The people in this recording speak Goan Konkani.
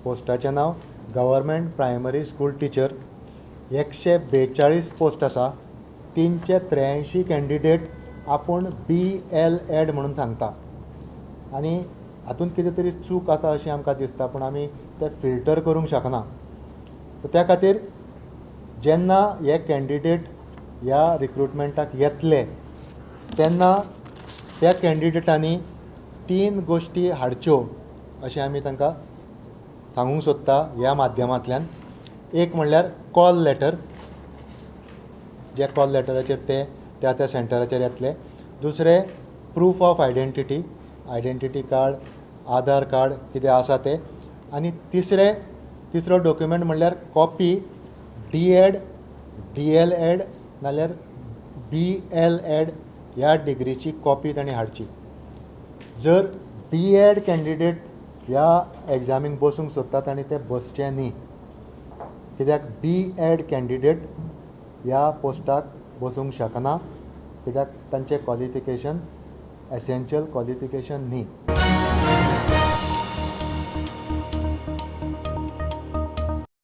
पोस्टाचें नांव government primary school teacher. 142 post आसा. 383 कॅन्डिडेट आपूण BL.Ed म्हणून सांगता आनी हातूंत कितें तरी चूक आसा अशें आमकां दिसता, पूण आमी तें फिल्टर करूंक शकना. त्या खातीर जेन्ना हे कॅन्डिडेट ह्या रिक्रुटमेंटाक येतले तेन्ना त्या कॅन्डिडेटांनी 3 गोश्टी हाडच्यो अशें आमी तांकां सांगूंक सोदता ह्या माध्यमांतल्यान. एक म्हणल्यार कॉल लेटर, जे कॉल लेटराचेर ते त्या त्या सेंटराचेर येतले. दुसरें proof of identity, identity card, Aadhaar card कितें आसा तें. आनी तिसरो डॉक्युमेंट म्हणल्यार कॉपी D.Ed, D.El.Ed नाल्यार B.El.Ed ह्या डिग्रीची कॉपी तांणी हाडची. जर B.Ed candidate ह्या एग्जामीक बसूंक सोदता तांणी ते बसचे न्ही, कित्याक B.Ed candidate ह्या पोस्टाक बसूंक शकना, कित्याक तांचें क्वॉलिफिकेशन एसेंशियल क्वॉलिफिकेशन न्ही.